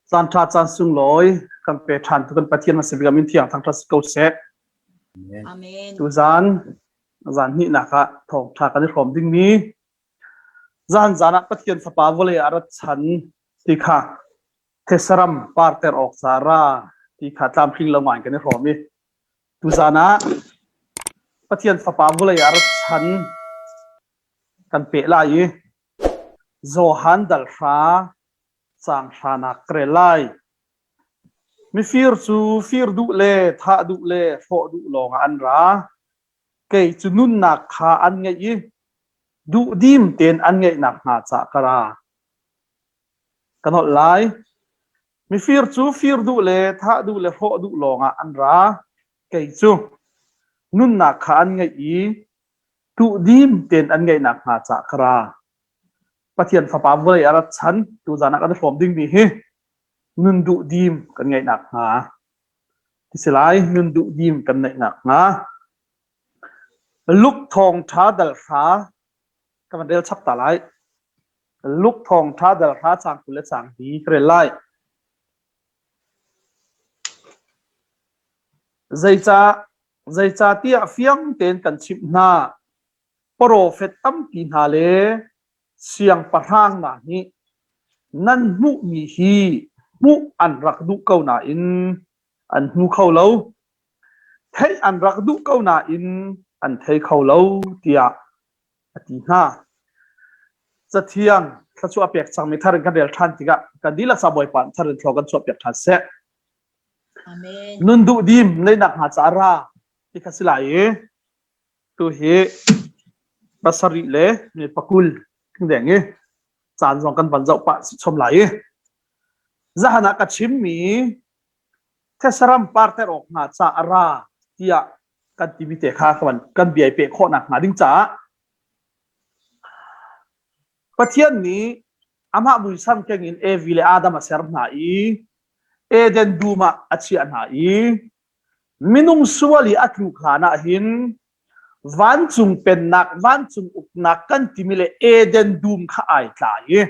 Caan ṭha caan sunglawi kan pe ṭhan tu kan Pathian hmasa bik ah min thiang thangṭhat si ko seh. Amen. Tuzaan zan hnihnak ah thawngṭha kan i hrawm dingmi zan zan ah Pathian Fapa vawlei ah rat chan ti kha thesaram parter awk ca ra ti kha tlamtling lo ngai kan i hrawm i tuzaan ah Pathian Fapa vawlei ah rat chan kan peh lai i Johan dal hra caang hranak ka rel lai. Mifir cu fir duh le thah duh le hrawh duh lawngah an ra. Kei cu nunnak kha an ngeih i duhdim tein an ngeihnak hnga cah ka ra. Ka nolh lai. Mifir cu fir duh le thah duh le hrawh duh lawngah an ra. Kei cu nunnak kha an ngeih i duhdim tein an ngeihnak hnga cah ka ra. Pathian Fapa vawlei a rat chan tuzan ah kan i hrawm dingmi hi nun duhdim kan ngeihnak hnga ti si lai nun duhdim kan neihnak hnga Luke thawngṭha dal hra ka van rel chap ta lai Luke thawngṭha dal hra caang 20 le caang li ka rel lai Zeicah zeicahtiah fiang tein kan chimh hna Profet tampi hna le siangpahrang hna nih nan hmuhmi hi hmuh an rak duh ko nain an hmu kho lo, theih an rak duh ko nain an thei kho lo tiah a ti hna. Cathiang thluachuah pek cangmi thar in kan rel ṭhan tikah kan dihlak sa Bawipa thar in thlaw kan chuah piak ṭhan seh. Amen. Nun duh dim neinak hnga ca ra ti kha si lai i Tu hi pasarih le mi pakul deng i caan zong kan van zoh pah chom lai i zahan ah ka chimmi thesaram parter awk hnga ca a ra tiah kan timi te kha kan kan bia i peh khawhnak hnga ding caah Pathian nih amah muisam keng in Evi le Adam a ser hna i Eden dum ah a chiah hna i Minung sual i a tluk hlan ah hin vancung pennak, vancung uknak kan timi le Eden dum kha ai tlai i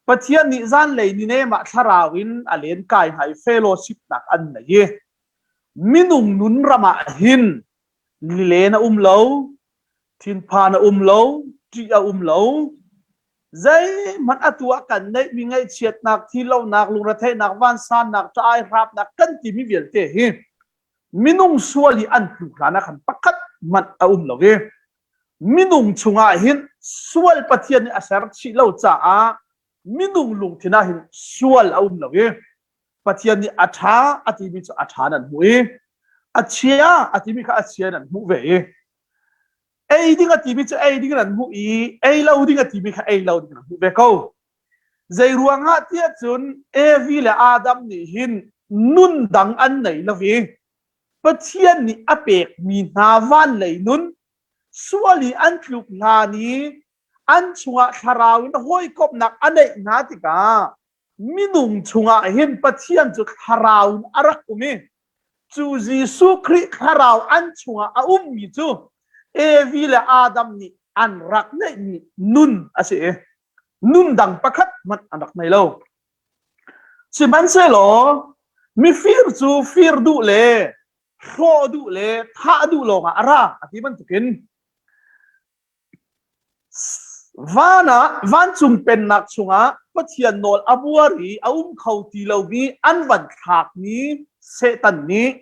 Pathian nih zanlei ni nem ah thlarau in a len kai hna i fellowship nak an nei i minung nun ram ah hin lilen a um lo, thinphan a um lo, ṭih a um lo, Zeihmanh atu ah kan neihmi ngaihchiatnak, thihlohnak, lungretheihnak, vansannak, ṭah-ai hrapnak kan timi vialte hi minung sual i an tluk hlan ah khan pakhat hmanh a um lo i minung chungah hin sual Pathian nih a ser chih lo caah minung lungthin ah hin sual a um lo i Pathian nih a ṭha a timi cu a ṭha nan hmuh i a chia a timi kha a chia nan hmuh ve i Ei ding a timi cu ei ding nan hmuh i ei lo ding a timi kha ei lo ding nan hmuh ve ko. Zei ruangah tiah cun Evi le Adam nih hin nun dang an nei lo i Pathian nih a pekmi hna van lei nun sual i an tluk hlan i an chungah thlarau in hawikomhnak a neih hna tikah minung chungah hin Pathian cu thlarau in a rak um i cu Jesuh Khrih thlarau an chungah a ummi cu Evi le Adam nih an rak neihmi nun a si i nun dang pakhat hmanh an rak nei lo. Sihmanhsehlaw mifir cu fir duh le hrawh duh le thah duh lawngah a ra a ti bantukin Van ah vancung pennak chungah Pathian nawl a buar i a um kho ti lomi an van thlakmi Satan nih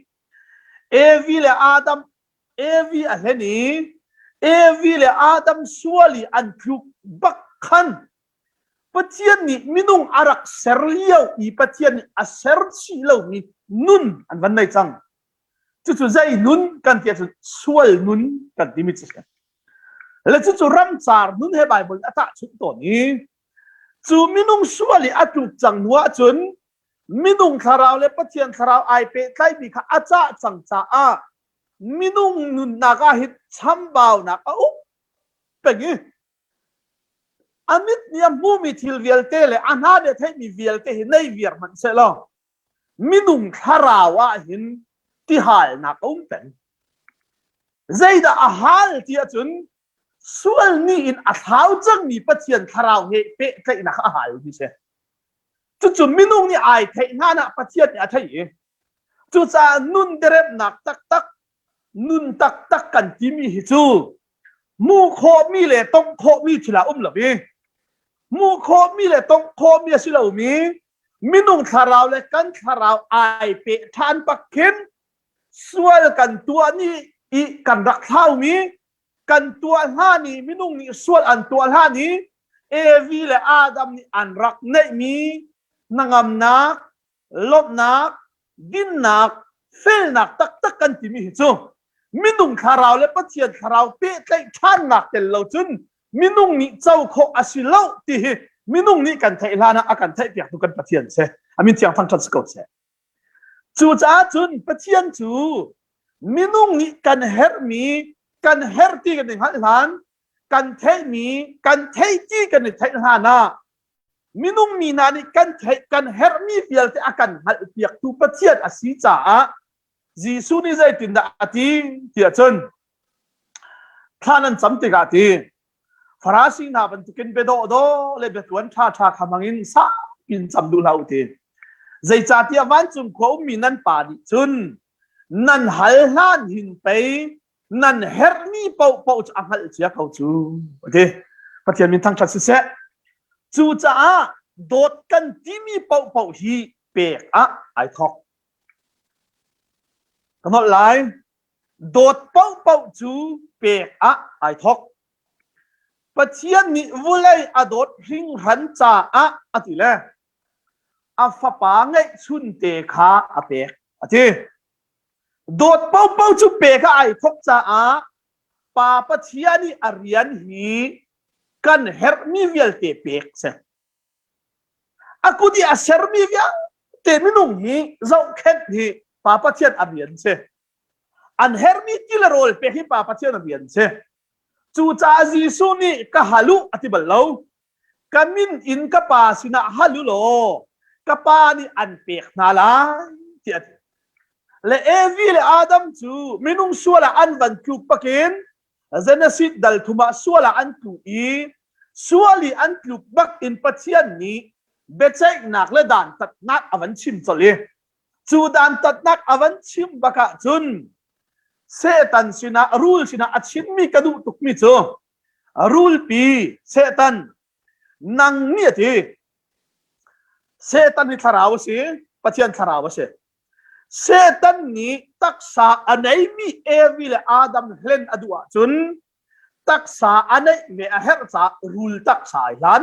Evi le Adam Evi a hlen i Evi le Adam sual i an tluk bak khan Pathian nih minung a rak ser lio i Pathian nih a ser chih lomi nun an van nei cang. Cucu zei nun kan ti ahcun sual nun kan timi cu si. Le cucu ramcar nun he Bible a tahchunh tawn i cu minung sual i a tluk cang hnu ahcun minung thlarau le Pathian thlarau ai pehtlaimi kha a cah cang caah minung nunnak ah hin chambaunak a um peng i a mit nih a hmumi thil vialte le a hna nih a theihmi vialte hi nei viar hmanh sehlaw minung thlarau ah hin tihalnak a um peng. Zeidah a hal ti ahcun sual nih in a thlau cangmi Pathian thlarau he pehtlaihnak a hal ti si. Cucu minung nih ai theih hlan ah Pathian nih a theih i cucaah nun deremnak taktak nun taktak kan timi hi cu hmuh khawhmi le tongh khawhmi thil ah um lo i hmuh khawhmi le tongh khawhmi a si lomi minung thlarau le kan thlarau ai peh ṭhan bak khin sual kan tuah ni i kan rak thlaumi kan tuah hlan i minung nih sual an tuah hlan i Evi le Adam nih an rak neihmi hnangamnak, lawmhnak, dinnak, felnak taktak kan timi hi cu minung thlarau le Pathian thlarau pehtlaih ṭhannak tel lo cun minung nih co khawh a si lo ti hi minung nih kan theih hlan ah a kan theihpiaktu kan Pathian si. Amin thiang thangṭhat si ko seh. Cucaah cun Pathian cu minung nih kan herhmi kan herh ti kan i hngalh hlan kan theihmi kan theih ti kan i theih hlan ah minung mi hna nih kan theih kan herhmi vialte a kan hngalhpiaktu Pathian a si caah Jesuh nih zeitindah a ti tiah cun thla nan cam tikah ti Farasi hna bantukin bia dawhdawh le biatuan ṭhaṭha kha hmangin saupi in cam duh hlah u ti. Zeicahtiah vancung khua ummi nan pa nih cun nan hal hlan hin pei nan herhmi paohpaoh cu a hngalh cia ko cu a ti. Pathian min thangṭhat siseh. Cucaah dawt kan timi paohpaoh hi pek ah ai thawk. Ka nolh lai. Dawt paohpaoh cu pek ah ai thawk. Pathian nih vulei a dawt hringhran caah a ti le a fapa ngeihchunte kha a pek a ti. Dawt paohpaoh cu pek ah ai thawk caah Pa Pathian i a rian hi kan herhmi vialte pek si. A kut i a sermi vialte minung hi zohkhenh hi Pa Pathian a rian si. An herhmi ti le rawl pek hi Pa Pathian a rian si. Cucaah Jesuh nih ka hal u a ti bal lo. Ka min in ka pa sinah hal u law ka pa nih an pek hna lai tiah a ti. Le Evi le Adam cu minung sual ah an van tluk bakin Genesis dal thum ah sual ah an tlu i sual i an tluk bak in Pathian nih biaceihnak le dantatnak a van chim colh i cu dantatnak a van chim bak ah cun Satan sinah rul sinah a chimmi ka duh tukmi cu rulpi Satan nang nih a ti Satan hi thlarau a si Pathian thlarau a si Satan nih taksa a neimi Evi le Adam hlen a duh ahcun taksa a neih ve a herh caah rul taksa ai hlan.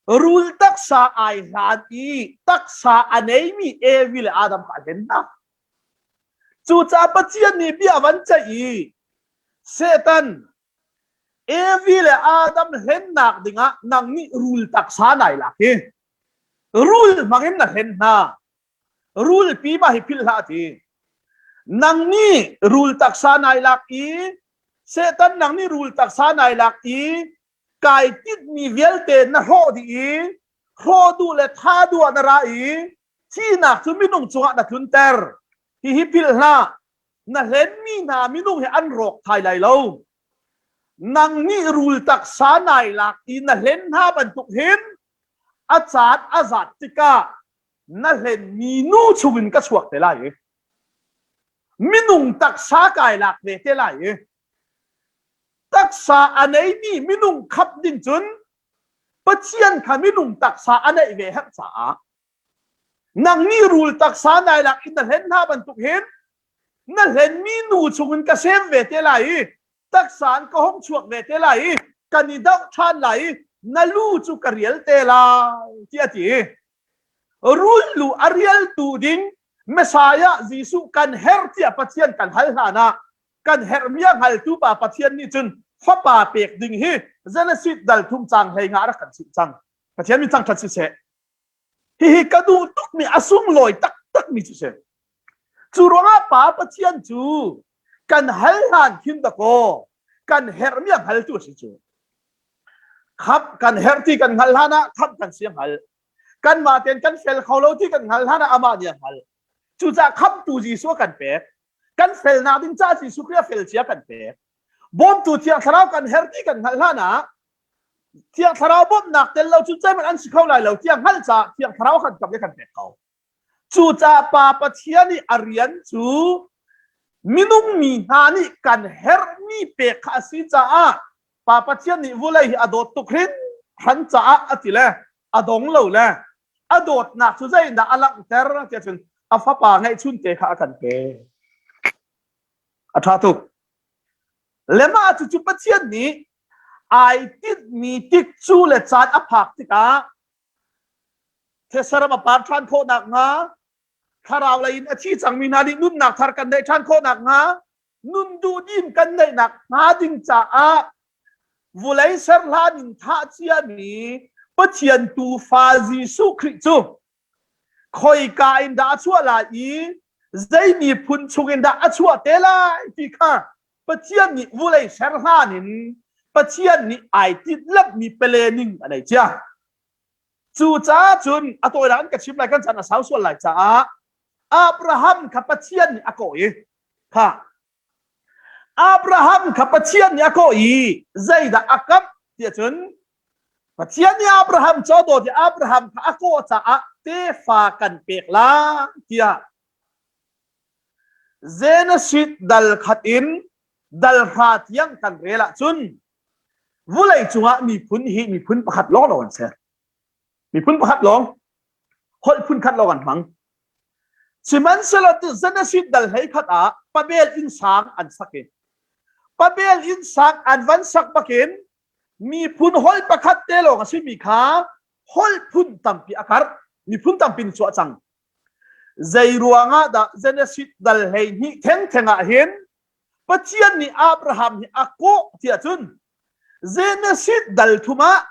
Rul taksa ai hlan i taksa a neimi Evi le Adam kha a hlen hna. Cucaah Pathian nih bia a van ceih i Satan Evi le Adam hlennak dingah nang nih rul taksa nai lak hi Rul hmangin na hlen hna. Rulpi mah hi philh hlah ti. Nang nih rul taksa nai lak i Satan nang nih rul taksa nai lak i kai tinhmi vialte na hrawh dih i hrawh duh le tha duh ah na ra i thihnak cu minung cungah na tlunter. Hihi philh hlah. Na hlenmi hna minung hi an rawk thai lai lo. Nang nih rul taksa nai lak i na hlen hna bantuk hin a caan a zat tikah na hlenmi nu chungin ka chuak te lai i minung taksa kai lak ve te lai i taksa a neimi minung khap ding cun Pathian kha minung taksa a neih ve herh caah nang nih rul taksa nai lak in na hlen hna bantuk hin na hlenmi nu chungin ka sem ve te lai i taksa in ka hung chuak ve te lai i kan i doh ṭhan lai i na lu cu ka rial te lai tiah a ti. Rul lu a rialtu ding Messiah Jesuh kan herh tiah Pathian kan hal hlan ah kan herhmi a hngaltu pa Pathian nih cun fapa pek ding hi Genesis dal thum cang hlei nga rak kan chimh cang. Pathian min thangṭhat siseh. Hihi ka duh tukmi a sunglawi taktakmi cu si. Cu ruangah Pa Pathian cu kan hal hlan khin dakaw kan herhmi a hngaltu a si cu. Khamh kan herh ti kan hngalh hlan ah khamh kan si a hngal. Kanmah tein kan fel kho lo ti kan hngalh hlan ah amah nih a hngalh. Cucaah khamhtu Jesuh a kan pek. Kan felnak ding caah Jesuh Khrih a fel cia kan pek. Bawmtu Thiang Thlarau kan herh ti kan hngalh hlan ah. Thiang Thlarau bawmhnak tel lo cu zeihmanh an si kho lai lo tiah hngalh caah Thiang Thlarau kan kam i kan pek ko. Cucaah Pa Pathian i a rian cu minung mi hna nih kan herhmi pek kha a si caah Pa Pathian nih vulei hi a dawt tuk hringhran caah a ti le a dong lo le a dawtnak cu zeidah a langhter tiah cun a fapa ngeihchun te kha a kan pek. A ṭha tuk. Le mah cucu Pathian nih ai tinhmi tikcu le caan a phak tikah Thesaram a par ṭhan khawh nakhnga thlarau lei in a thi cangmi hna nih nunnak thar kan neih ṭhan khawh nakhnga nun duhdim kan neih nak hnga ding caah vulei ser hlan in thah ciami Pathian tuufa Jesuh Khrih cu khoika in dah a chuah lai i zei miphun chung in dah a chuah te lai ti kha Pathian nih vulei ser hlan in Pathian nih ai tinhlamhmi pelening a nei cia. Cucaah cun a tawinak in ka chim lai kan chan a sau sual lai caah Abraham kha Pathian nih a kawh i kha Abraham kha Pathian nih a kawh i zeidah a kamh tiah cun Pathian nih Abraham cu a dawt i Abraham kha a kawh caah tefa kan pek lai tiah Genesis dal khat in dal hra tiang kan rel ahcun vulei cungah miphun hi miphun pakhat lawng lawng an ser. Miphun pakhat lawng holh phun khat lawng an hmang. Sihmanhsehlaw Genesis dal hlei khat ah Babel innsang an sak i Babel innsang an van sak bakin miphun holh pakhat te lawng a simi kha holh phun tampi a karh. Miphun tampi in chuah cang. Zei ruangah dah Genesis dal 12 thengtheng ah hin Pathian nih Abraham hi a kawh tiah cun Genesis dal thum ah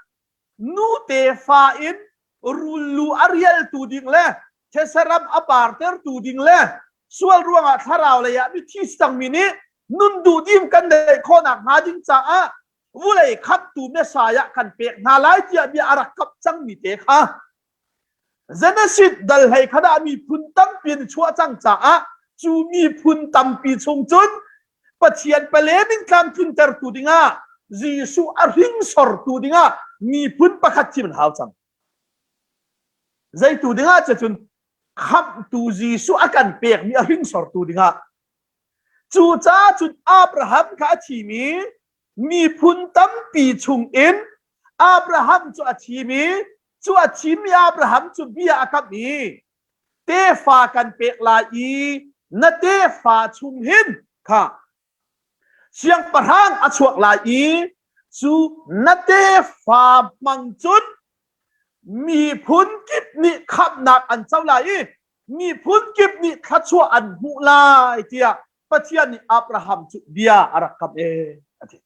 nu tefa in rul lu a rialtu ding le thesaram a partertu ding le sual ruangah thlarau lei ah mithi cangmi nih nun duhdim kan neih khawhnak hnga ding caah vulei khamhtu Messiah kan pek hna lai tiah bia a rak kamh cangmi te kha Genesis dal hlei khat ah miphun tampi an chuah cang caah cu miphun tampi chung cun Pathian palen in tlamtlintertu dingah Jesuh a hringsortu dingah miphun pakhat thim an hau cang. Zeitu dingah cun khamhtu Jesuh a kan pekmi a hringsortu dingah. Cucaah cun Abraham kha a thimi miphun tampi chungin Abraham cu a thim i cu a thimmi Abraham cu bia a kamh i tefa kan pek lai i na tefa chung hin kha siangpahrang a chuak lai i cu na tefa hmang cun miphun kip nih khamhnak an co lai i miphun kip nih thluachuah an hmuh lai tiah Pathian nih Abraham cu bia a rak kamh e a ti.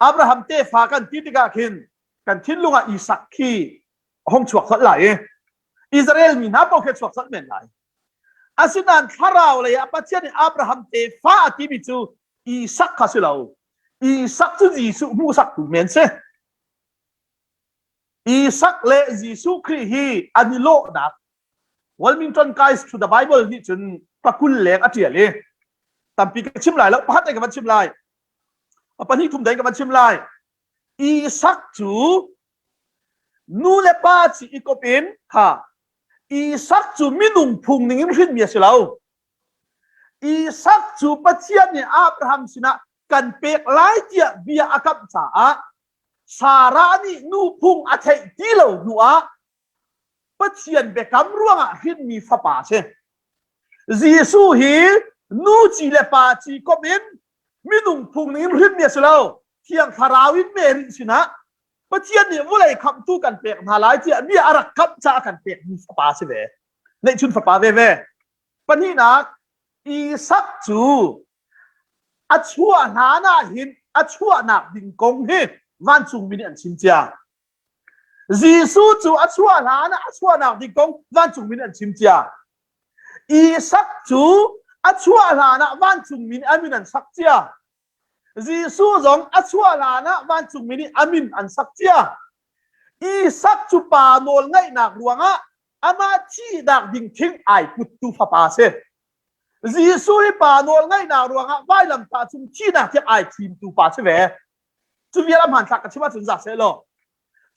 Abraham tefa kan ti tikah khin kan thinlung ah Isak khi a hung chuak colh lai i Israel mi hna paoh khi chuak colh men lai. Asinain thlarau lei ah Pathian nih Abraham tefa a timi cu Isak kha si lo. Isak cu Jesuh hmuhsaktu men si. Isak le Jesuh Khrih hi an i lawhnak Wilmington Guys to the Bible nih cun pakul leng a ṭial i tampi ka chim lai lo pakhat ka van chim lai pahnih thum deng ka van chim lai Isak cu nu le pa ci i kop in kha Isak cu minung phung ning in hrinmi a si lo Isak cu Pathian nih Abraham sinah kan pek lai tiah bia a kamh caah Sarah nih nu phung a theih ti lo hnu ah Pathian biakam ruangah hrinmi fapa a si. Jesuh hi nu ci le pa ci komh in minung phung ning in hrinmi a si lo. Thiang Thlarau in Mary sinah Pathian nih vawlei khamhtu kan pek hna lai tiah bia a rak kamh caah kan pekmi fapa a si ve. Neihchun fapa veve. Pahnihnak, Isak cu a chuah hlan ah hin a chuahnak ding kong hi vancungmi nih an chim cia. Jesuh cu a chuah hlan ah a chuahnak ding kong vancungmi nih an chim cia. Isak cu a chuah hlan ah vancungmi nih a min an sak cia. Jesuh zong a chuah hlan ah vancungmi nih a min an sak cia. Isak cu pa nawl ngaihnak ruangah amah thihnak ding thing ai puttu fapa a si. Jesuh hi pa nawl ngaihnak ruangah vailamtah cung thihnak tiang ai thimtu pa si ve. Cu vial a hmanthlak ka chim ahcun za seh law.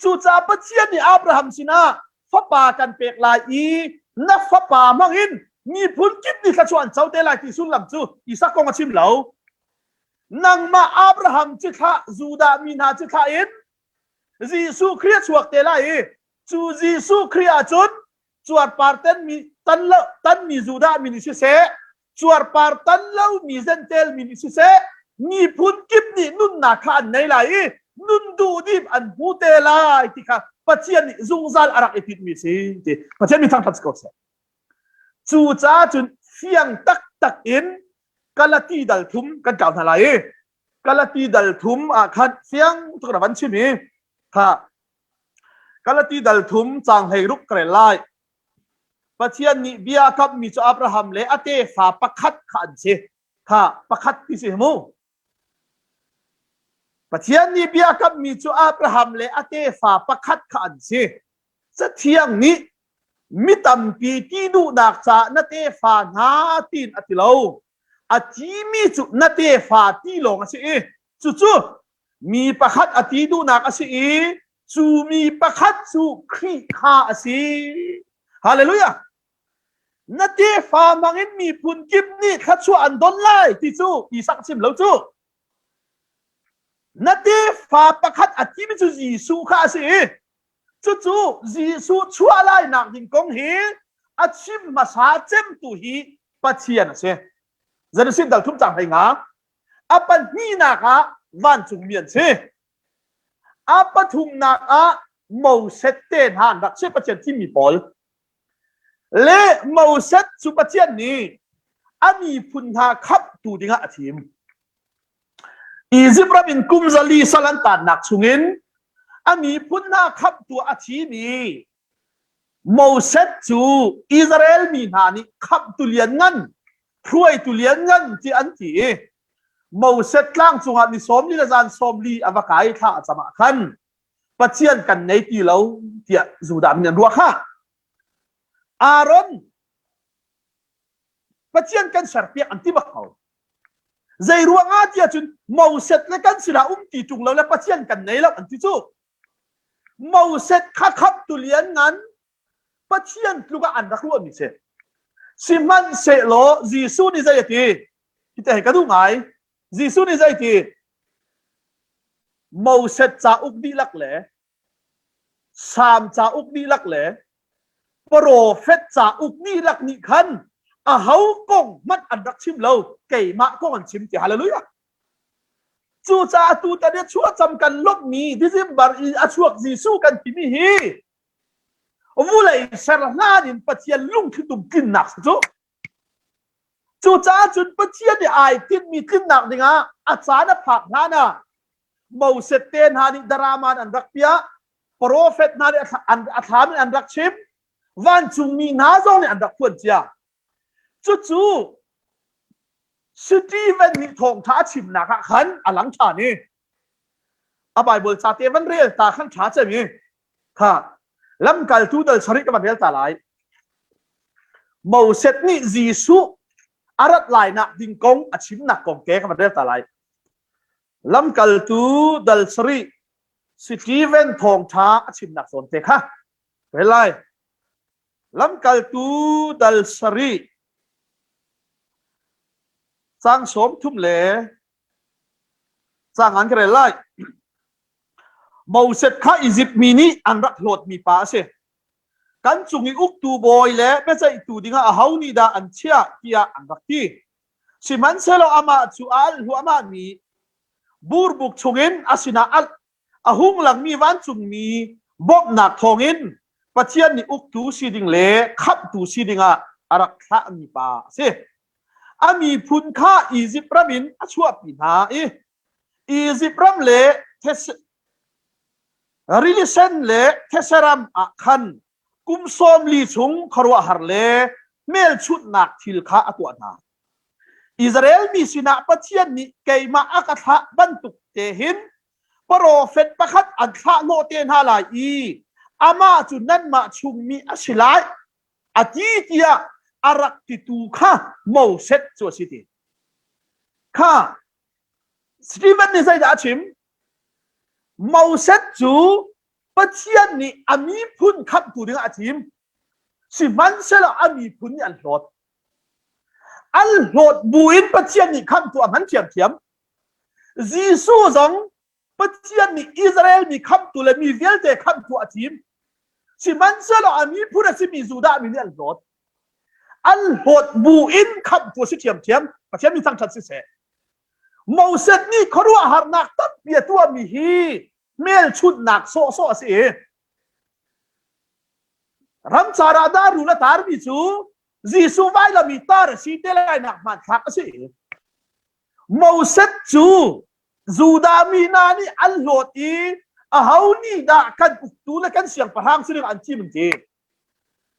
Cucaah Pathian nih Abraham sinah fapa kan pek lai i na fapa hmangin miphun kip nih thluachuah an co te lai ti sullam cu Isak kong a chim lo. Nangmah Abraham cithlah Judah mi hna cithlah in Jesuh Khrih a chuak te lai i cu Jesuh Khrih ahcun cuarpar tanmi tan lo tanmi Judah mi nih siseh cuarpar tan lomi Jentail mi nih siseh miphun kip nih nunnak kha an nei lai i nun duhdim an hmu te lai ti kha Pathian nih zungzal a rak i tinhmi a si ti Pathian mi thangṭhat si ko seh. Cucaah cun fiang taktak in Galati dal thum kan kau hna lai i Galati dal thum ah khan fiang tuk na van chim i kha Galati dal thum caang 16 ka rel lai. Pathian nih bia a kamhmi cu Abraham le a tefa pakhat kha an si. Kha pakhat ti si mu. Pathian nih bia a kamhmi cu Abraham le a tefa pakhat kha an si. Cathiang nih mi tampi ti duhnak caah na tefa hna tiin a ti lo. A timi cu na tefa ti lawng a si i cucu mi pakhat a ti duhnak a si i cu mi pakhat cu Khrih kha a si. Hallelujah! Na tefa hmangin miphun kip nih thluachuah an don lai ti cu Isak chim lo cu. Na tefa pakhat a timi cu Jesuh kha a si i cucu Jesuh chuah lainak ding kong hi a chim hmasa cemtu hi Pathian a si. Genesis dal thum cang 15 A pahnihnak ah vancungmi an si. A pathumnak ah Moses te hna an rak si Pathian thimmi pawl. Le Moses cu Pathian nih a miphun hna khamhtu dingah a thim. Izipt ram in kum 400 sal an taannak chungin a miphun hna khamhtu a thimi Moses cu Israel mi hna nih khamhtu lianngan, hruaitu lianngan ti an ti i Moses tlang cungah ni 40 le zan 40 a va kai thla a cam ah khan Pathian kan nei ti lo tiah Judah mi an ruah kha. Aaron Pathian kan serpiak an ti bak ko. Zei ruangah tiah cun Moses le kan sinah um ti ṭung lo le Pathian kan nei lo an ti cu. Moses kha khamhtu lianngan Pathian tluk ah an rak ruahmi si. Sihmanhsehlaw Jesuh nih zei a ti? Hi te ka duh ngai. Jesuh nih zei ti? Moses cauk dihlak le Salm cauk dihlak le Profet cauk dihlak nih khan aho kong hmanh an rak chim lo keimah kong an chim ti hallelujah Cucaah tutan i chuahcam kan lawmhmi December i a chuak Jesuh kan timi hi vulei ser hlan in Pathian lungthlitum tlinnak si cu. Cucaah cun Pathian nih ai tinhmi tlinnak dingah a caan a phak hlan ah Moses te hna nih daraman an rak piah, profet hna nih a thlam in an rak chim, vancungmi hna zong nih an rak phuan cia. Cucu Stephen nih thawngṭha a chimnak ah khan a lang ṭhan i a Baibal ca te van rel ta khan ṭha cem i kha lamkaltu dal sarih ka van rel ta lai. Moses nih Jesuh a rat lainak ding kong a chimnak kong ke ka van rel ta lai. Lamkaltu dal sarih Stephen thawngṭha a chimnak zawn te kha rel lai. Lamkaltu dal sarih caang 30 le caang an ka rel lai. Moses kha Izipt mi nih an rak hlawtmi pa a si. Kan cung i uktu bawi le biaceihtu dingah aho nih dah an chiah tiah an rak ti. Sihmanhsehlaw amah cu a alh hluahmahmi burbuk chungin a sinah alh a hung langmi vancungmi bawmhnak thawngin Pathian nih uktu si ding le khamhtu si dingah a rak thlahmi pa a si. A miphun kha Izipt ram in a chuahpi hna i Izipt ram le Rili Sen le Theseram ah khan kum 40 chung khuaruahhar le hmelchunhnak thil kha a tuah hna. Israel mi sinah Pathian nih keimah a ka thlah bantuk te hin profet pakhat an thlah hnawh te hna lai i amah cu nanmah chungmi a si lai a ti tiah a rak titu kha Moses cu a si ti. Kha Stephen nih zeidah a chim? Moses cu Pathian nih a miphun khamhtu dingah a thim. Sihmanhsehlaw a miphun nih an hlawt. An hlawt buin Pathian nih khamhtu a hman ṭhiamṭhiam. Jesuh zong Pathian nih Israel mi khamhtu le mi vialte khamhtu a thim. Sihmanhsehlaw a miphun a simi Judah mi nih an hlawt. An hlawt bu in khamhtu a si ṭhiamṭhiam. Pathian mi thangṭhat siseh. Moses nih khuaruahharnak tampi a tuahmi hi hmelchunhnak sawhsawh a si i ramcar ah dah rul a tarmi cu Jesuh vailam i tar a si te lainak hmanthlak a si. Moses cu Judah mi hna nih an hlawt i aho nih dah kan uktu le kan siangpahrang si ding an thim an ti.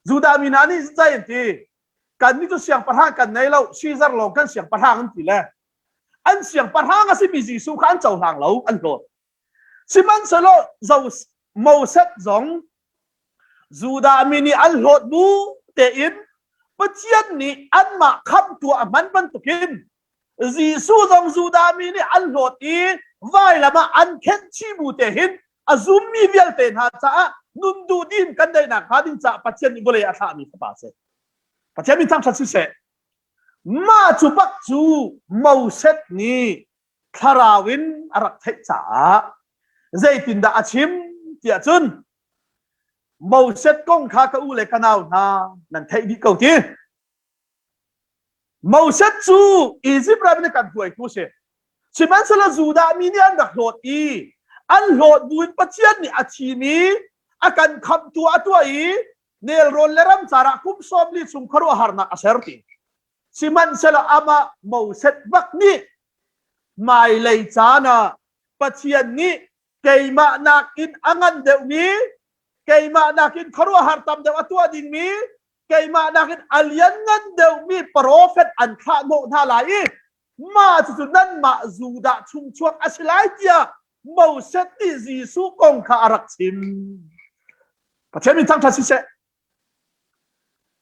Judah mi hna nih zei an ti? Kannih cu siangpahrang kan nei lo, Caesar lawng kan siangpahrang an ti le an siangpahrang a simi Jesuh kha an cohlang lo, an hlawt. Sihmanhsehlaw Moses zong Judah mi nih an hlawt bu tein Pathian nih anmah khamhtu a hman bantukin Jesuh zong Judah mi nih an hlawt i vailam ah an khenh chih bu te hin a zummi vialte hna caah nun duh din kan daihnak hnga ding caah Pathian nih vawlei a thlahmi fapa a si. Pathian min thangṭhat siseh. Mah cu bak cu Moses nih thlarau in a rak theih caah zeitindah a chim tiah cun Moses kong kha ka u le ka nau hna nan theih dih ko ti. Moses cu Izipt ram in kan hruaitu si. Sihmanhsehlaw Judah mi nih an rak hlawt i an hlawt buin Pathian nih a thim i a kan khamhtu a tuah i nelrawn le ramcar ah kum 40 chung khuaruahharnak a ser ti. Sihmanhsehlaw amah Moses bak nih hmailei caan ah Pathian nih keimah nakin a ngan deuhmi keimah nakin khuaruahhar tam deuh a tuah dingmi keimah nakin a lianngan deuhmi profet an thlah hnawh hna lai i mah cucu nanmah Judah chungchuak a si lai tiah Moses nih Jesuh kong kha a rak chim. Pathian min thangṭhat siseh.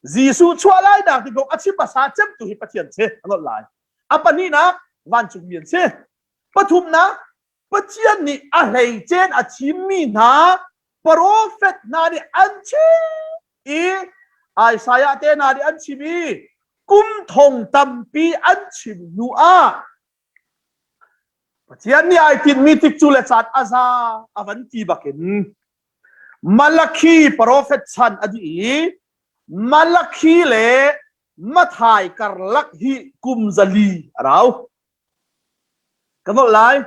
Jesuh chuah lai nak ti kong a chim hmasa cemtu hi Pathian si a nolh lai. A pahnihnak vancungmi an si. Pathumnak Pathian nih a hleicen a thimmi hna profet hna nih an chim i Isaiah te hna nih an chim i kum thong tampi an chim hnu ah Pathian nih ai tinhmi tikcu le caan a za a van ti bakin Malakhi profet chan a dih i Malakhi le Mathai karlak hi kum 400 a rau. Ka nolh lai.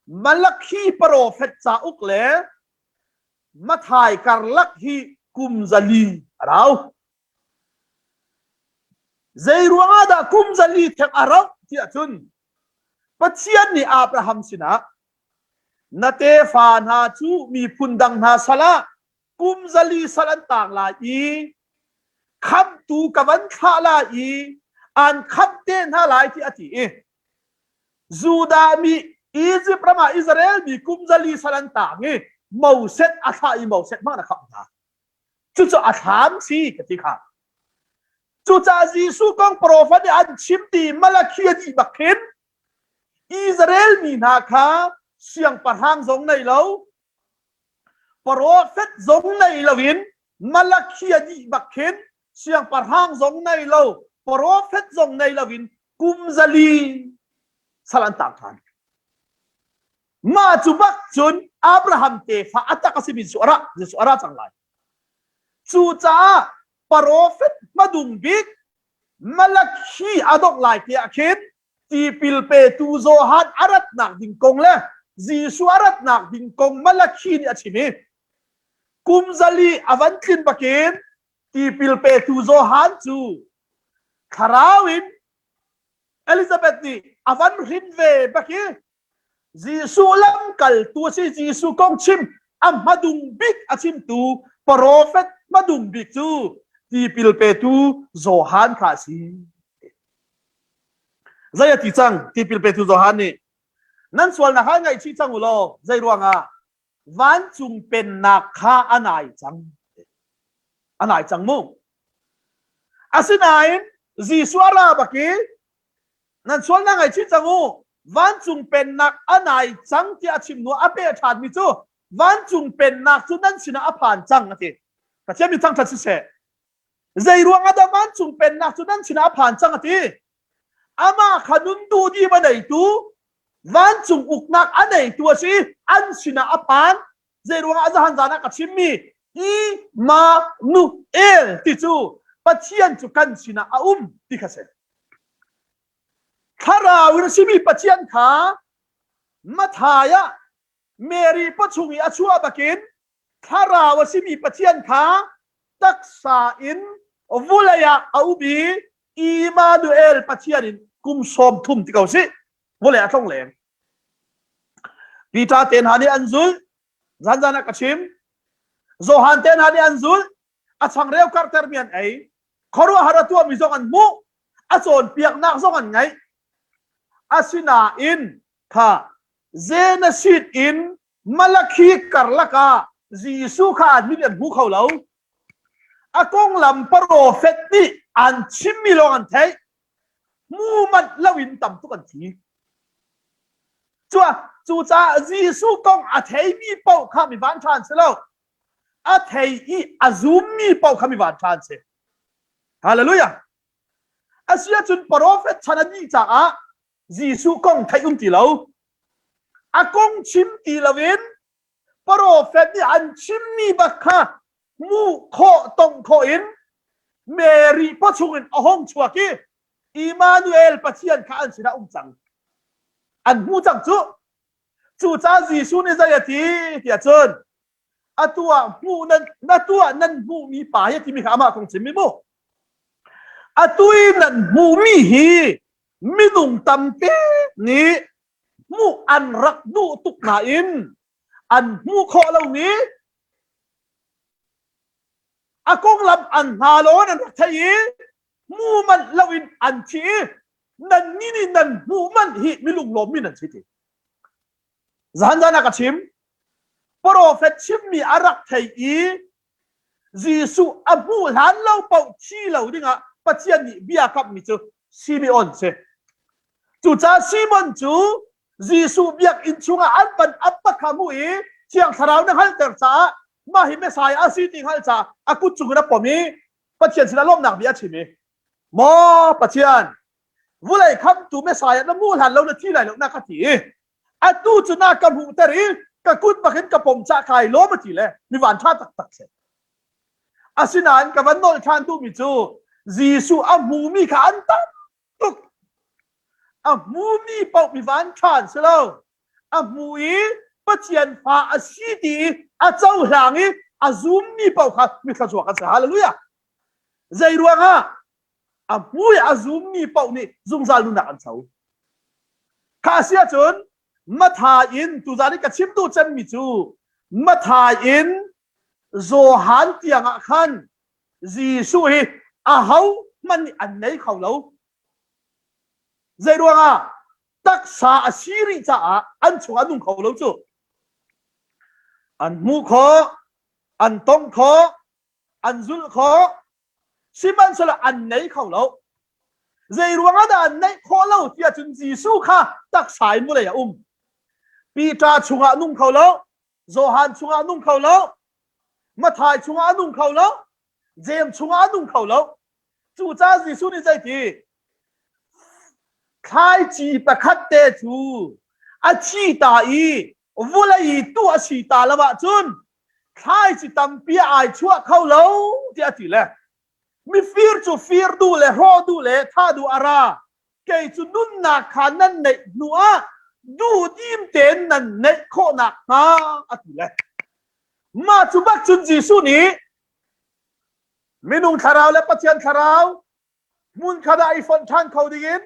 Malakhi profet cauk le Mathai karlak hi kum 400 a rau. Zei ruangah dah kum 400 theng a rauh tiah cun Pathian nih Abraham sinah na tefa hna cu miphun dang hna sal ah kum 400 sal an tang lai i khamhtu ka van thlah lai i an khamh te hna lai ti a ti i Judah mi Egypt ram ah Israel mi kum 400 sal an tang i Moses a thlah i Moses hmang a khamh hna. Cucu a thlam si ka ti kha. Cucaah Jesuh kong profet nih an chim ti Malakhi a dih bak khin Israel mi hna kha siangpahrang zong nei lo, profet zong nei loin Malakhi a dih bak khin siangpahrang zong nei lo, profet zong nei loin kum 400 sal an tang ṭhan. Mah cu bak cun Abraham tefa a tak a simi cu a ra, Jesuh a ra cang lai. Cucaah profet hmadung bik Malakhi a dongh lai te ah khin tipil petu Johan a ratnak ding kong le Jesuh a ratnak ding kong Malakhi nih a chim i kum 400 a van tlin bakin tipil petu Johan cu thlarau in Elizabeth nih a van hrin ve bak i Jesuh lamkaltu a si Jesuh kong chim a hmadung bik a chimtu profet hmadung bik cu tipil petu Johan kha a si. Zei a ti cang tipil petu Johan nih nan sualnak kha ngaihchih cang u law zei ruangah vancung pennak kha a nai cang a nai cang mu asinain Jesuh a ra bak i nan sualnak ngaihchih cang u. Vancung pennak a nai cang tiah a chim hnu a peh ṭhanmi cu vancung pennak cu nan sinah a phan cang a ti. Pathian mi thangṭhat siseh. Zei ruang ah dah vancung pennak cu nan sinah a phan cang a ti? Amah kha nun duhdim a neitu, vancung uknak a neitu a si, an sinah a phan. Zei ruang ah zahan zan ah ka chimmi Immanuel ti cu Pathian cu kan sinah a um ti kha si. Thlarau in a simi Pathian kha Matthai ah Mary pawchung i a chuah bakin thlarau a simi Pathian kha taksa in vulei ah a um i Immanuel Pathian in kum 30 ti ko sih vulei a tlong leng. Peter te hna nih an zulh zanzan ah ka chim Johan te hna nih an zulh a changreu karhtermi an ei khuaruahhar a tuahmi zong an hmuh a cawnpiaknak zong an ngaih asinain kha Genesis in Malakhi karlak ah Jesuh kha an mit an hmu kho lo a konglam profet nih an chimmi lawng an theih hmu manh loin tam tuk an thi cucaah Jesuh kong a theimi paoh kha mi vanṭha an si lo a thei i a zummi paoh kha mi vanṭha an si Hallelujah Asiahcun profet chan a dih caah Jesuh kong theih um ti lo. A kong chim ti loin profet nih an chimmi bak kha hmuh khawh tongh khawh in Mary pawchung in a hong chuak i Emmanuel Pathian kha an sinah um cang. An hmu cang cu. Cucaah Jesuh nih zei a ti tiah cun atu ah hmuh nan na tuah nan hmuhmi pa hi timi kha amah kong chimmi mu atu i nan hmuhmi hi minung tampi nih hmuh an rak duh tuk nain an hmuh khawh lomi a konglam an hna lawn an rak thei i hmu manh loin an thi i nan ni nih nan hmuh manh hi milunglawmmi nan si ti Zan zan ah ka chim. Profet chimmi a rak thei i Jesuh a hmuh hlan lo paoh thi lo dingah Pathian nih bia kamhmi cu Simeon si. Cucaah Simon cu Jesuh biakinn chungah an van ap kha hmuh i Thiang Thlarau na hngalhter caah mah hi Messiah a si ti hngalh caah a kut cungin a pom i Pathian sinah lawmhnak bia a chim i Maw Pathian, vulei khamtu Messiah na hmuh hlan lo na thi lai lo na ka ti i atu cu na ka hmuhter i ka kut bakin ka pom cah kai lawm a ti le mi van ṭha taktak si. Asinain ka van nolh ṭhan duhmi cu Jesuh a hmumi kha an tam tuk. A hmumi paoh mi van ṭha an si lo. A hmu i Pathian fa a si ti i a cohlang i a zummi paoh kha mi thluachuak an si. Hallelujah! Zei ruangah a hmu i a zummi paoh nih zungzal nunnak an co. Kha si ahcun Matthai in tuzan i ka chim duh cemmi cu Matthai in Johan tiang ah khan Jesuh hi aho hmanh nih an nei kho lo. Zei ruangah taksa a si rih caah an chungah nung kho lo cu. An hmuh khawh, an tongh khawh, an zulh khawh, sihmanhsehlaw an nei kho lo. Zei ruangah dah an neih khawh lo ti ahcun Jesuh kha taksa in vawlei a um. Peter chungah nung kho lo, Johan chungah nung kho lo, Matthai chungah a nung kho lo, James chungah a nung kho lo. Cucaah Jesuh nih zeiti? Thlaici pakhat te cu a thi ta i vulei tu a si ta lo ahcun thlaici tampi ai chuah kho lo tiah a ti le mifir cu fir duh le hrawh duh le thah duh a ra kei cu nunnak kha nan neih hnu ah duhdim tein nan neih khawh nakhnga a ti le mah cu bak cun Jesuh nih minung thlarau le Pathian thlarau hmunkhat ah i fonh ṭhan kho dingin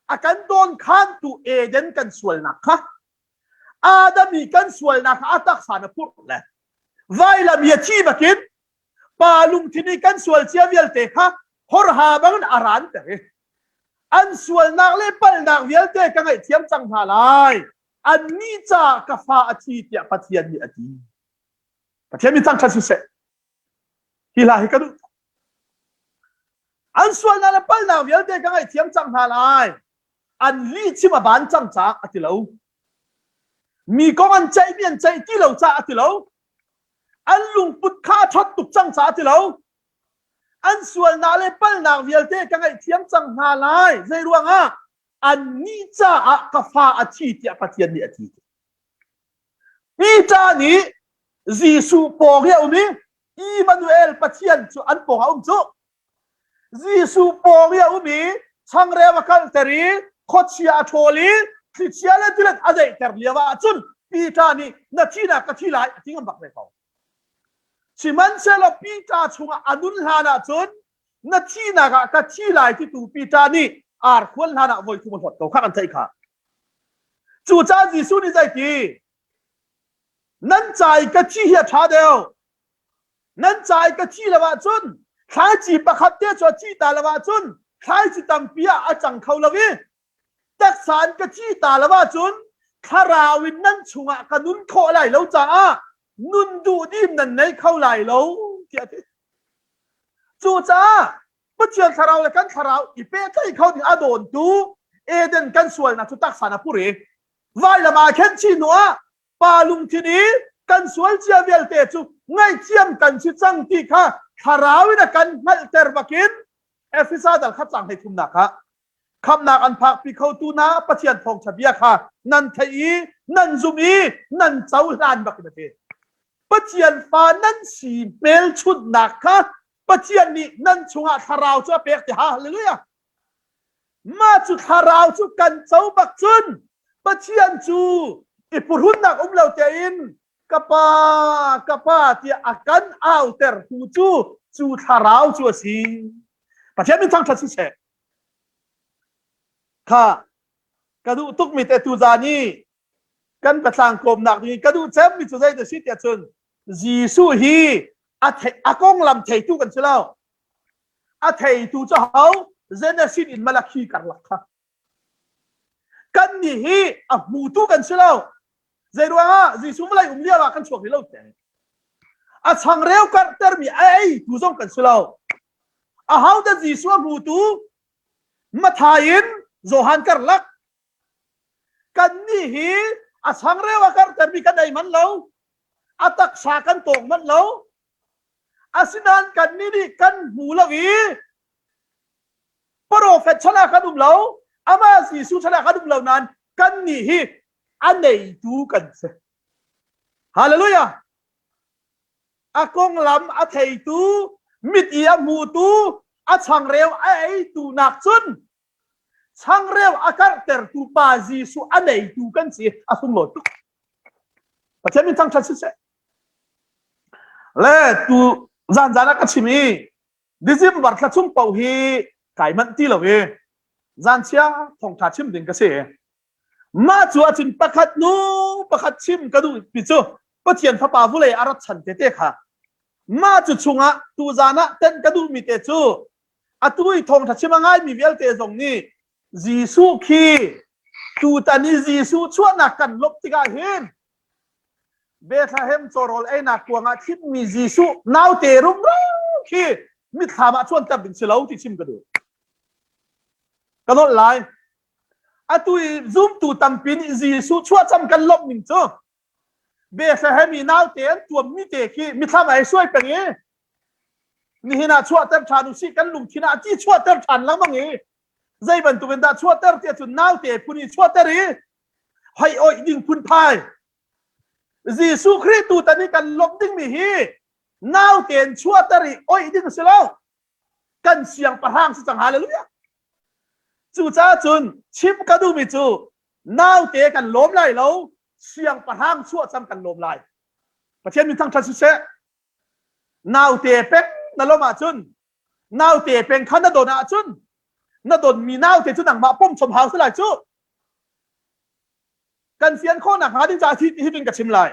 a kan dawnkhantu Eden kan sualnak kha Adam i kan sualnak kha a taksa na phurh le vailam i a thi bakin pa lungthin i kan sual cia vialte kha horha bangin a ranter i an sualnak le palhnak vialte ka ngaihthiam cang hna lai annih caah ka fa a thi tiah Pathian nih a ti Pathian min thangṭhat siseh hi hla hi ka duh an sualnak le palhnak vialte ka ngaihthiam cang hna lai. An lihchim a ban cang caah a ti lo. Mi kong an ceihmi an ceih ti lo caah a ti lo. An lungput kha a ṭhat tuk cang caah a ti lo. An sualnak le palnak vialte ka ngaihthiam cang hna lai. Zei ruangah? Annih caah ka fa a thi tiah Pathian nih a ti. Peter nih Jesuh pawng i a um i Immanuel Pathian cu an pawng ah a um cu. Jesuh pawng i a um i changreu a kalter i khuachia a ṭhawl i thlichia le tilet a daihter lio ah cun Peter nih na thinak ka thi lai a ti ngam bak ve ko. Sihmanhsehlaw Peter chungah a nun hlan ah cun na thihnak ah ka thi lai titu Peter nih arkhuan hlan ah voi thum a hlawt ko kha kan theih kha. Cucaah Jesuh nih zeiti nan ca i ka thi hi a ṭha deuh. Nan ca i ka thi lo ahcun thlaici pakhat te cu a thi ta lo ahcun thlaici tampi ah a cang kho lo i taksa in ka thi ta lo ahcun thlarau in nan chungah ka nun khawh lai lo caah nun duhdim nan nei kho lai lo tiah a ti. Cucaah Pathian thlarau le kan thlarau i pehtlaih kho ding a dawntu Eden kan sualnak cu taksa na pur i vailam ah khen chin hnu ah pa lungthin i kan sual cia vialte cu ngaihthiam kan si cang ti kha thlarau in a kan hngalhter bakin Efesa dal khat cang hlei thumnak ah khamnak an phakpi khotu na Pathian thawngṭha bia kha nan theih i nan zum i nan cohlan bakin a ti. Pathian fa nan si hmelchunhnak kha Pathian nih nan chungah thlarau cu a pek ti hallelujah. Mah cu thlarau cu kan co bak cun Pathian cu i phuhrunnak um lo tein ka pa ka pa tiah a kan autertu cu cu thlarau cu a si. Pathian min thangṭhat siseh. Kha ka duh tukmi te tuzan i kan patlang kawmnak ding ka duh cemmi cu zei dah si tiah cun Jesuh hi a thei a konglam theitu kan si lo. A theitu cu ho Genesis in Malakhi karlak kha. Kan nih hi a hmutu kan si lo. Zei ruangah Jesuh vawlei um lio ah kan chuak rih lo te. A changreu karhtermi a eitu zong kan si lo. Aho dah Jesuh a hmutu? Mathai in Johan karlak. Kannih hi a changreu a karhtermi kan ei manh lo. A taksa kan tawng manh lo. Asinain kannih nih kan hmu lo i Profet chan ah kan um lo. Amah Jesuh chan ah kan um lo nain kannih hi a neitu kan si. Hallelujah! A konglam a theitu, mit i a hmutu, a changreu a eitu nak cun changreu a karhtertu pa Jesuh a neitu kan si a sunglawi tuk. Pathian min thangṭhat siseh. Le tu zan zan ah ka chim i December thla chung paoh hi kai manh ti lo i zanchia thawngṭha chim ding ka si. Mah cu ahcun pakhat nu pakhat chim ka duh ti cu Pathian Fapa vulei a rat chan tete kha. Mah cu chungah tuzan ah tenh ka duhmi te cu atu i thawngṭha chim a ngaimi vialte zong nih Jesuh khi tutan i Jesuh chuahnak kan lawmh tikah hin Bethlehem cawrawl einak kuangah thimmi Jesuh naute rumro khi mitthlam ah cuanter ding si lo ti chim ka duh. Ka nolh lai. Atu i zumtu tampi nih Jesuh chuahcam kan lawmh ning cu Bethlehem i naute an tuammi te khi mithlam ai suai peng i nihin ah chuahter ṭhan usih kan lungthin ah ti chuahter ṭhan lengmang i zei bantuk in dah chuahter tiah cun naute phun i chuahter i hoi oih ding phunphai Jesuh Khrih tutan i kan lawmh dingmi hi naute in chuahter i oih ding a si lo kan siangpahrang si cang hallelujah cucaah cun chim ka duhmi cu naute kan lawm lai lo siangpahrang chuah cang kan lawm lai Pathian min thangṭhat siseh naute peng na lawm ahcun naute peng kha na don ahcun na donmi naute cu nangmah pom chom hau si lai cu kan fian khawhnak hnga ding caah hi hi ka chim lai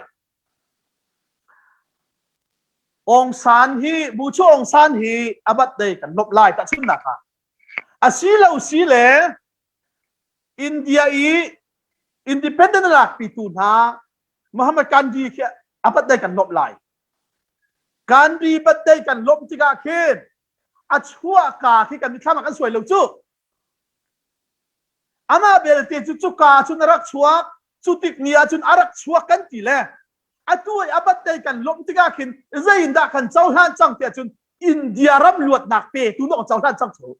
Aung San hi Buchu Aung San hi a birthday kan lawmh lai tahchunhnak ah a si lo si le India i independent a lakpitu hna Muhammad Gandhi khi a birthday kan lawmh lai. Gandhi birthday kan lawmh tikah khin a chuahka khi kan mithlam ah kan suai lo cu. Amah belte cu cuka cun a rak chuak. Cu tik ni ah cun a rak chuak kan ti le atu i a birthday kan lawmh tikah khin zei in dah kan cohlan cang tiah cun India ram luatnak petu dawh cohlan cang cu.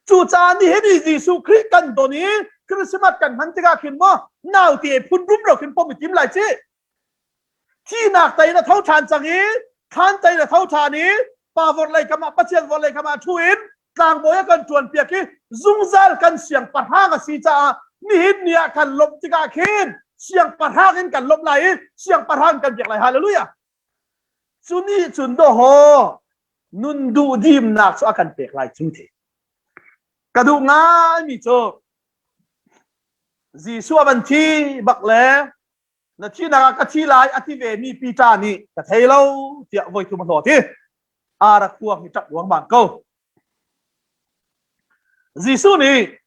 Cucaah nihin i Jesuh Khrih kan don i Christmas kan hman tikah khin maw naute phun rumro khin pom i tim lai ci. Thihnak tei na tho ṭhan cang i thlan tei na tho ṭhan i pa vorlei kam ah Pathian vorlei kam ah ṭhu in tlangbawi a kan ṭuan piak i zungzal kan siangpahrang a si caah nihin ni ah kan lawmh tikah khin siangpahrang in kan lawmh lai i siangpahrang kan biak lai. Hallelujah! Cu nih cun dawhaw nun duh dimnak cu a kan pek lai cu ti. Ka duh ngaimi cu Jesuh a van thi bak le na thihnak ah ka thi lai a ti ve mi Peter nih ka thei lo tiah voi thum a hlawt i ara khuang hi ṭap ruangmang ko. Jesuh nih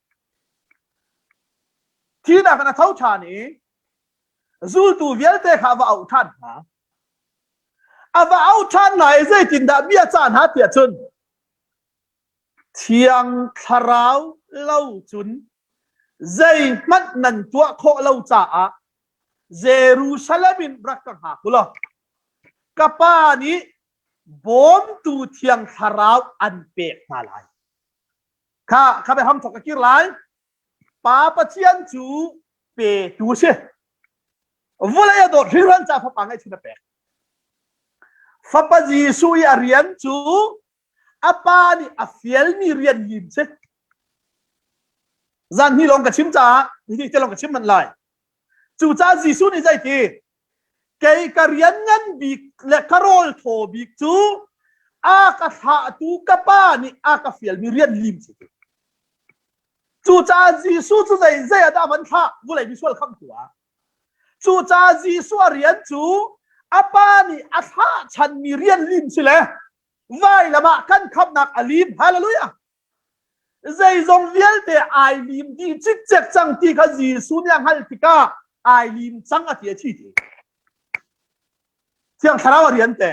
thihnak in a tho ṭhan i zultu vialte kha a va auh ṭhan hna. A va auh ṭhan hna i zeitindah bia cah hna tiah cun Thiang Thlarau lo cun zeihmanh nan tuah khawh lo caah Jerusalem in rak ka hngak u law ka Pa nih bawmtu Thiang Thlarau an pek hna lai. Kha kha biahram thawk ka kir lai. Pa Pathian cu petu a si. Vawlei a dawt hringhran ca Fapa ngeihchun a pek. Fapa Jesuh i a rian cu a pa nih a fialmi rian lim si. Zan hnih lawng ka chim caah hi te lawng ka chim manh lai. Cucaah Jesuh nih zeiti kei ka rian ngan bik le ka rawl thaw bik cu a ka thlahtu ka pa nih a ka fialmi rian lim si. Cucaah Jesuh cu zei zei ah dah van thlah vulei misual khamhtu ah. Cucaah Jesuh a rian cu a pa nih a thlah chanmi rian lim si le vailam ah kan khamhnak a lim. Hallelujah! Zeizong vialte ai lim dih cikcek cang ti kha Jesuh nih a hngalh tikah ai lim cang a ti a thi ti. Thiang Thlarau a rian te.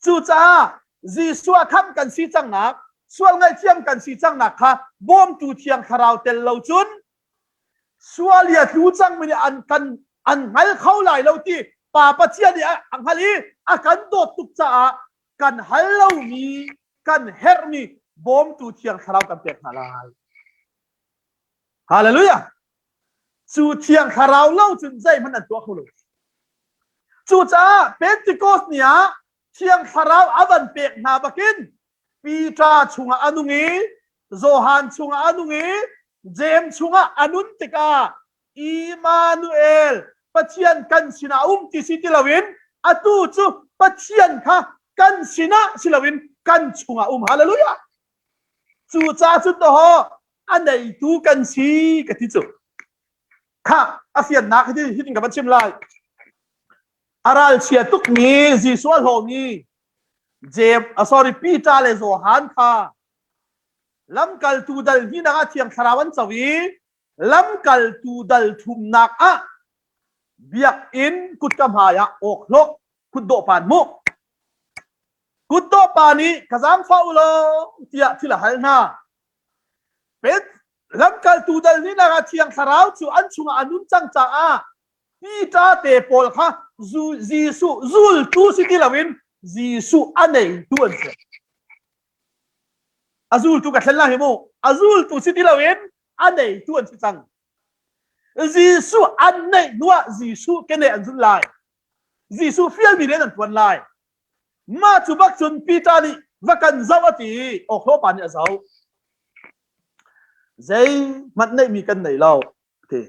Cucaah Jesuh a khamh kan si cangnak, sual ngaihthiam kan si cangnak kha bawmtu Thiang Thlarau tel lo cun sual i a tlu cangmi nih an kan an hngal kho lai lo ti Pa Pathian nih a hngalh i a kan dawt tuk caah kan hal lomi kan herhmi bawmtu Thiang Thlarau kan pek hna lai. Hallelujah! Cu Thiang Thlarau lo cun zeihmanh an tuah kho lo. Cucaah Pentecost ni ah Thiang Thlarau a van pek hna bakin Peter chungah a nung i Johan chungah a nung i James chungah a nun tikah Immanuel Pathian kan sinah um ti si ti loin atu cu Pathian kha kan sinah si loin kan chungah um. Hallelujah! Cucaah cun tahaw a neitu kan si ka ti cu. Kha a fiannak hi hitin ka van chim lai. A ralchia tukmi Jesuh a hlawmi James, uh, sorry, Peter le Johan kha lamkaltu dal hnihnak ah Thiang Thlarau an co i lamkaltu dal thumnak ah biakinn kutka hmai ah awkhlawh kutdawh pa an hmuh. Kutdawh pa nih ka zaangfah u law tiah thil a hal hna. Pet lamkaltu dal hnihnak ah Thiang Thlarau cu an chungah a nun cang caah Peter te pawl kha Jesuh zultu si ti loin Jesuh a neitu an si. A zultu ka thlen lai hi mu. A zultu si ti loin a neitu an si cang. Jesuh an neih hnuah Jesuh keneh an zulh lai. Jesuh fialmi rian an tuan lai. Mah cu bak cun Peter nih va kan zoh a ti i awkhlawh pa nih a zoh. Zeihmanh neihmi kan nei lo ti.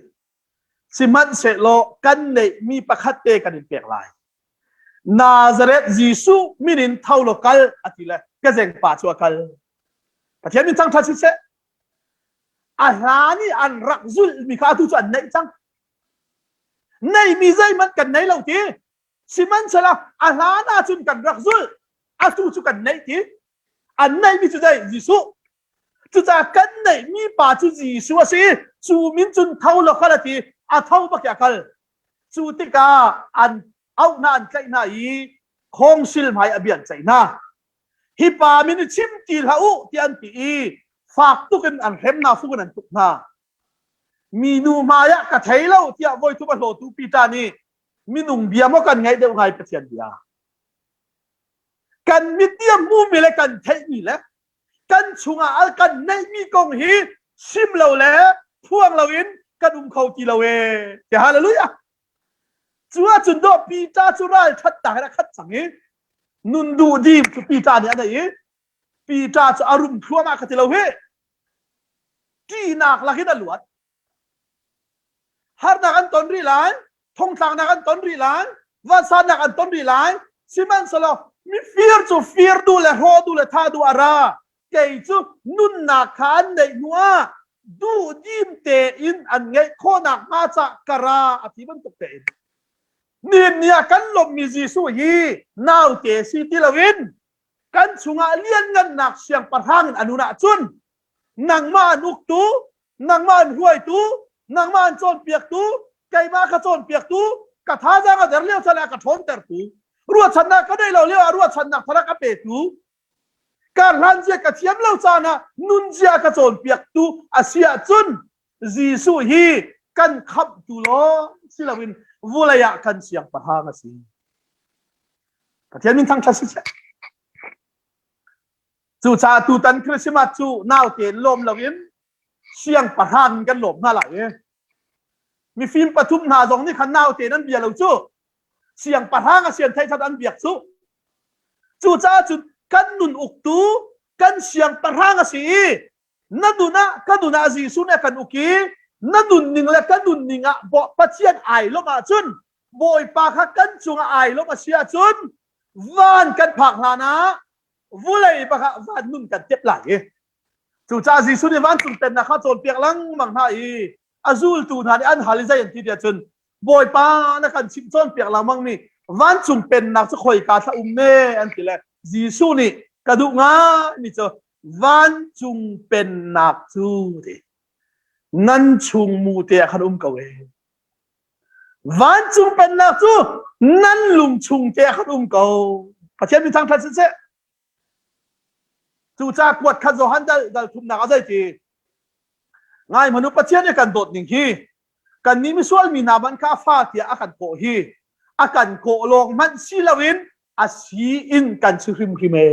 Sihmanhsehlaw kan neihmi pakhat te kan in pek lai. Nazareth Jesuh min in tho law kal a ti le ka zengpa cu a kal. Pathian min thangṭhat siseh. A hlan i an rak zulhmi kha atu cu an neih cang. Neihmi zeihmanh kan nei lo ti. Sihmanhsehlaw a hlan ahcun kan rak zulh. Atu cu kan neih ti. An neihmi cu zei? Jesuh. Cucaah kan neihmi pa cu Jesuh a si. Cu min cun tho law kal a ti. A tho bak i a kal. Cu tikah an auh hna, an tlaih hna i khawngsil hmai a bia an ceih hna. Hi pa min i chim ti hlah u tiah an ti i Fak tuk in an hrem hna, fung in an tuk hna. Minu hmai ah ka thei lo tiah voi thum a hlawtu Peter nih minung bia maw kan ngaih deuh ngai Pathian bia. Kan mit nih a hmumi le kan theihmi le kan chungah al kan neihmi kong hi sim lo le phuang loin kan um kho ti lo ee. Ti hallelujah. Cu ahcun dawh Peter cu ral ṭhatnak in a khat cang i nun duh dim cu Peter nih a neih i Peter cu a rum thluahmah kha ti lo hi. Ṭihnak lakin a luat. Harnak an ton rih lai, thongtlaknak an ton rih lai, vansannak an ton rih lai. Sihmanhsehlaw mifir cu fir duh le hrawh duh le thah duh a ra. Kei cu nunnak kha an neih hnu ah duhdim tein an ngeih khawhnak hnga cah ka ra a ti bantuk tein. Nihin ni ah kan lawmhmi Jesuh hi naute si ti loin kan chungah lianngannak siangpahrang in a nun ahcun nangmah an uktu, nangmah an hruaitu, nangmah an cawnpiaktu, keimah ka cawnpiaktu, ka thazaang a der lio chan ah ka ṭhawntertu, ruahchannak ka neih lo lio ah ruahchannak thar a ka petu, ka hlan zia ka thiam lo caan ah nunzia ka cawnpiaktu a si ahcun Jesuh hi kan khamhtu lawng si loin vulei ah kan siangpahrang a si. Pathian min thangṭhat si seh. Cucaah tutan Christmas cu naute lawm loin siangpahrang in kan lawm hna lai i mifim pathum hna zong nih khan naute nan bia lo cu siangpahrang a sian theih an biak cu cucaah cun kan nun uktu kan siangpahrang a si i na nun ah ka nun ah Jesuh nih a kan uk i na nunning le ka nunning ah Pathian ai lawmh ahcun Bawipa kha kan cungah ai lawmh a si ahcun van kan phak hlan ah vulei bak ah van nun kan tep lai i cucaah Jesuh nih vancung pennak kha cawnpiak lengmang hna i a zultu hna nih an hal i zei an ti tiah cun Bawipa na kan chimh cawnpiak lengmang mi vancung pennak cu khoika thla um ne an ti le Jesuh nih ka duh ngai mi cu vancung pennak cu ti nan chung mu te ah khan um ko e vancung pennak cu nan lung chung te ah khan um ko Pathian min thangṭhat siseh cucaah kuat khat Johan dal dal thumnak a zei ti ngai hmanu Pathian nih kan dawt ning hi kan nih misual mi hna man kha fa tiah a kan kawh hi a kan kawh lawng hmanh si loin a si in kan si hrimhrim e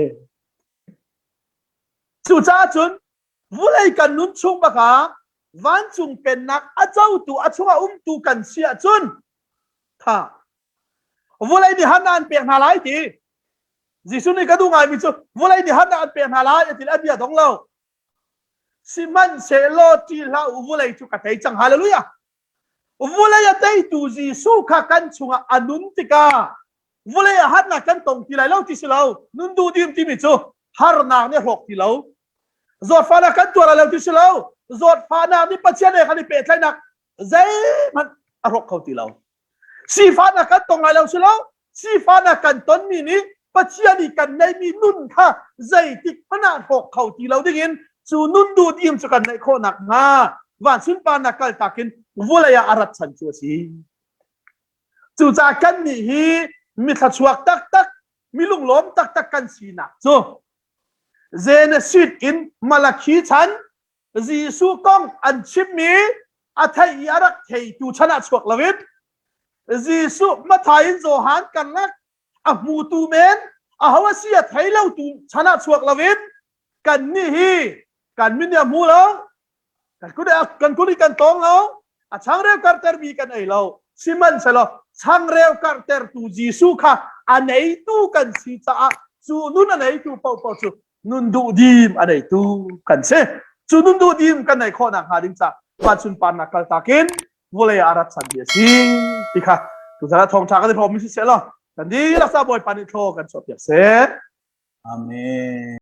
Cucaah cun vulei kan nun chung bakah vancung pennak a cotu a chungah umtu kan si ahcun tha vulei nih han an pek hna lai ti Jesuh nih ka duh ngaimi cu vulei nih han an pek hna lai a ti a bia dong lo sihmanhsehlaw ṭih hlah u vulei cu ka tei cang hallelujah Vulei a teitu Jesuh kha kan chungah a nun tikah vulei ah harnak kan tong ti lai lo ti si lo. Nun duh dim timi cu harnak nih a hrawk ti lo. Zawtfahnak kan tuar lai lo ti si lo. Zawtfahnak nih Pathian he kan i pehtlaihnak zeihmanh a hrawk kho ti lo. Sifahnak kan tong lai lo si lo. Sifahnak kan tonmi nih Pathian i kan neihmi nun kha zeitik hmanh ah hrawk kho ti lo dingin cu nun duhdim cu kan neih khawh nakhnga van sunparnak kaltak in vulei ah a rat chan cu a si. Cucaah kannih hi mithlachuak taktak, mi lunglawm taktak kan sinak cu Genesis in Malakhi chan Jesuh kong an chimmi a theih i a rak theitu chan ah chuak loin Jesuh Mathai in Johan karlak a hmutu men aho a si a thei lotu chan ah chuak loin kannih hi kan min a hmu lo kan kut kan kut i kan tawng lo a changreu kartermi kan ei lo sihmanhsehlaw changreu kartertu Jesuh kha a neitu kan si caah cu nun a neitu paohpaoh cu nun duhdim a neitu kan si cu nun duhdim kan neih khawh nakhnga ding ca van sunparnak kaltak in vawlei ah a rat chan ti a si ti kha tuzan ah thawngṭha kan i hrawmmi si seh law kan dihlak sa Bawipa nih thlaw kan chuahpiak seh Amen.